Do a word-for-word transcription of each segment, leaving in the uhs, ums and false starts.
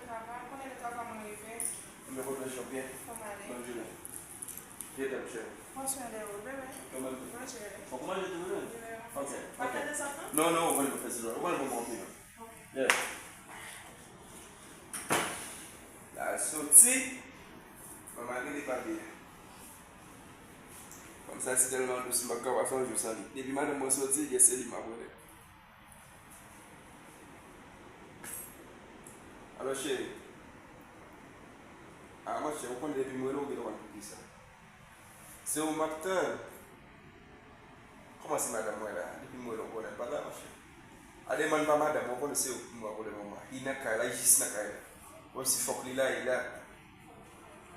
Travay, konnen lè travay mwen rive. Mwen kontan jòb byen. Kòman ale? Bonn jounen. Byen tèt chè. Pran swen de ou, bebe. Kòman? Manje. Fòk manje tou, wi. Bebe. Ok, ok. Pa fè de sa, non? Non, non, ou konn mwen fè sou ou konn mwen bon konpliman. Ok. Yeah. La soti. Manman rele pa byen. Kòmsa si tèlman dous, m pa ka pase yon jou san li. Depi madanm mwen soti, yes, se li m ap rele. Alo, cheri. A, monchè, ou konnen depi m rele w, ou genlè konn poukisa. Se ou m ap tann. Kòman se madanm mwen la? Depi m wè l, ou konnen l pa la, monchè. A demann pa madanm mwen, ou konnen se ou m wè pou le moman. Li nan kay la, li jis nan kay la. Menm si fòk li la, li la.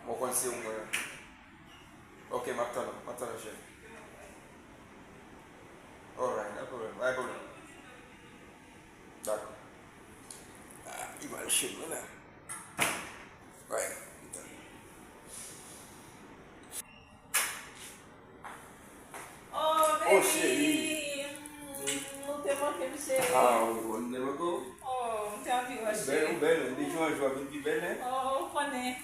Mwen konn se ou mwen. Ok, m ap tann ou, m ap tann ou, cheri. Alright, no problem, pa gen pwoblèm. Dakò. Ah, li mal chez mwen la. Right. Oh, baby. Oh, cheri. Mm, ou te manke m, cheri. Ah, ou, ou te manke w? Oh, m te anvi wè, cheri. Ou bèl, ou bèl, ou bèl, ou bèl, hein? Oh, ou konnen.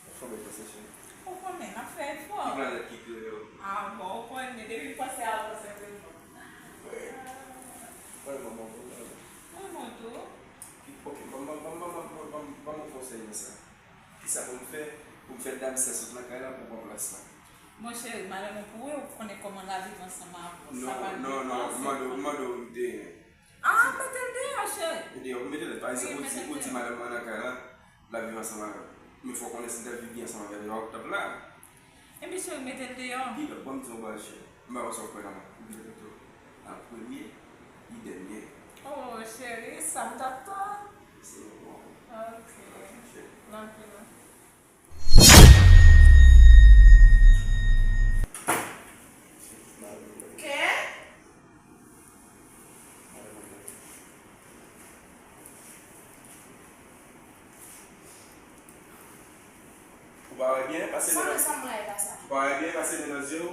Ou fò bèl pase, cheri. Ou konnen, n ap fè efò. Ki planèt ki klere yo? Ah, bon, ou konnen, depi m panse a ou, se vre. Wi. Mwen, mwen, mwen, mwen, mwen. Mwen, mwen tou. Ki, ok, ban m, ban m, ban m yon konsèy nan sa. Kisa pou m fè, pou m fè dam sa sot nan kay la pou pran plas la? Monchè, madanm ou pou wè, ou konnen kòman l ap viv ansanm avè w. Sa pa l byen pase. Non, non, non, m mande w, m mande w de. Ah, mete l deyò, cheri. Mete l deyò, mete l, pa egzanp, ou di, ou di madanm mwen nan kay la, l ap viv ansanm avè m. Men fò w konnen si l t ap viv byen ansanm avè l, ou t ap la. Ebyen, cheri, mete l deyò. Pi lòt, ban m di w yon bagay, cheri. M pa konn si w ap kwè nan mwen. Ou gen tèt ou. An premye, li dènye. Oh, cheri, sa m t ap tann. Se yon bon. Ok. Cheri. Nan pi lwen. Kè? Ou pa wè byen, pase men nan, ou pa wè byen, pase men nan zye w.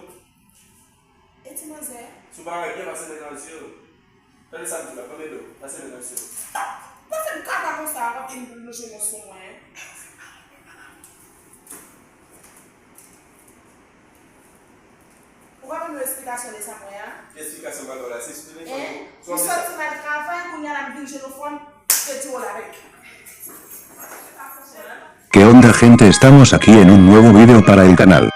E ti manzè? Si w pa wè byen, pase men nan zye w. Tande sa m di w la, tande do, pase men nan zye w. Panse m kaka konsa, w ap vin lonje men sou mwen. Ou pa ban nou esplikasyon de sa m wè a? Ki esplikasyon m ba w la? Se sou telefòn ou, sou aplikasyon. M soti m al travay, kounye a la m vin jwenn ou fò m pete w la avèk. ¿Qué onda, gente? Estamos aquí en un nuevo video para el canal.